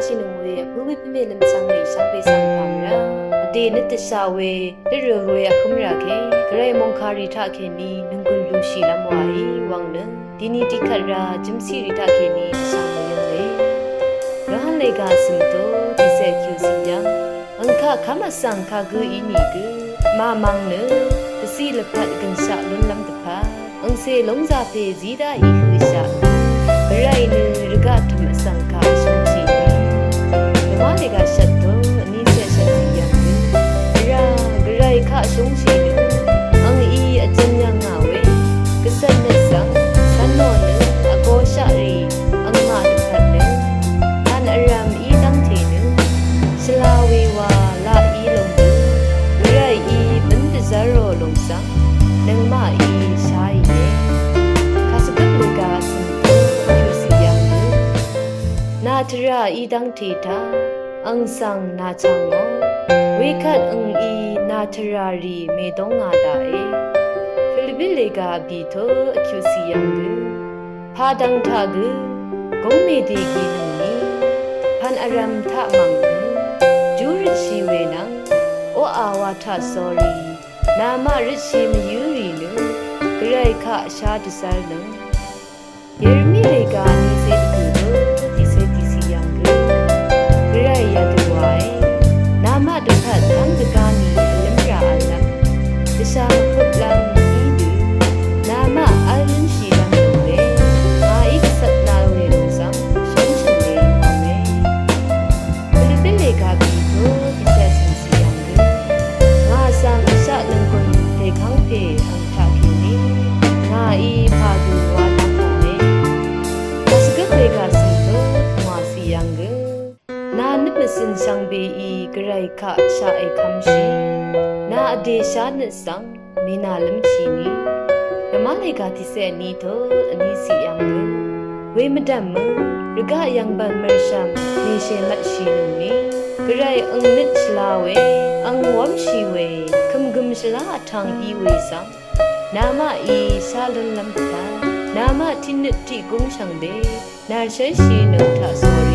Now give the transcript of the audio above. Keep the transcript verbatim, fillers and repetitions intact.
shìnøng we vpǿ we pvmè lvmchvng rì shvngbe svng pà mvrá vdè nøt dvshà we dvrøl we vhǿm rà ke gvray mòngkàrì taq kèní nònggùn lushìlv́m wàí wvng nø dini tiqkvt ra jømsirì taq kèní dvshà mvyøng we. Yohan lega vsø̀m to tiqsè kyusi yv́ng ang kaq kv́m vsvng kagǿ í nìgø màmvng nø dvciq lvpat gønshaq lúnlv́m dvpvt angcè lóngzà pè zí daqì høqshaq gvray nø rvgaq tø̀m vsvng kaq shúngshì nø dvmá lega shvt to vní cè shvt zì yv̀ng nø vrá gvray kaq shúngshì nø angí vjøn yv̀ng ngà we gvcvt nø svng cv́n nò nø vgoshaq rì angmaq dvpvt nø vn vrv̀m í dv́ngte nø shvla we wa laq í lòng dø gvray í bǿn dvzv́r rò lòng svng nøngmaq í sháìe. Kàsvgøp lega vsø̀m to kyusi yv̀ng nø nà tvrà í dv́ngte taq ang svng nà chv̀ngò wekvt angí nà tvrà rì mèdóng ngà daqe. Pilipi lega vbì to kyusi yv̀ng gø padvng taq gø gúng mèdègì nøngni pv̀n vrv̀m taq mv̀ng nø júrøtshì we nvng oqà wa taq sórí namaq røtshì mvyǿ rì nø gvray kaq shá dvzv́r nøng. Yeremi lega vní cè dvgø̀ to tiqsè tiqsi yv̀ng gø gvray yadø wae. Namaq dvpvt tv́ng dvgá ni vlǿmrà v̄llv́m dvshà mvhøplv́m í dø namaq v́l lúnshìlv́m lòng we ngàí gvcvt nal we lòng svng shóngshø̀ng we yv̀nge. Pilipi lega vbì to tiqsè cìng si yv̀ng gø ngà svng vshaq nònggùn pèkv́ng pè ang taq kèní ngàí pà gø wa dvpv̀nge. Kàsvgøp lega cìng to pungwà si yv̀ng gø nà nøt mvzø̀n shvngbeí gvray kaq shaq èkv́mshì nà vdè shá nøt svng mènàlǿmshì ni. Dvmá lega tiqsè vní to vní si yv̀ng gø we mvdv̀m mø rvgaq yv̀ngbv̀n mø̀rshv̀m mèshèmvtshì nøngni gvray ang nøt shvla we ang wv́mshì we kø̀mgø̀m shvlá vtvng í we svng namaqí shá lúnlv́m dvpvt namaq tiqnøt tiqgúng shvngbe nàrshv́lshì nøng taq sórí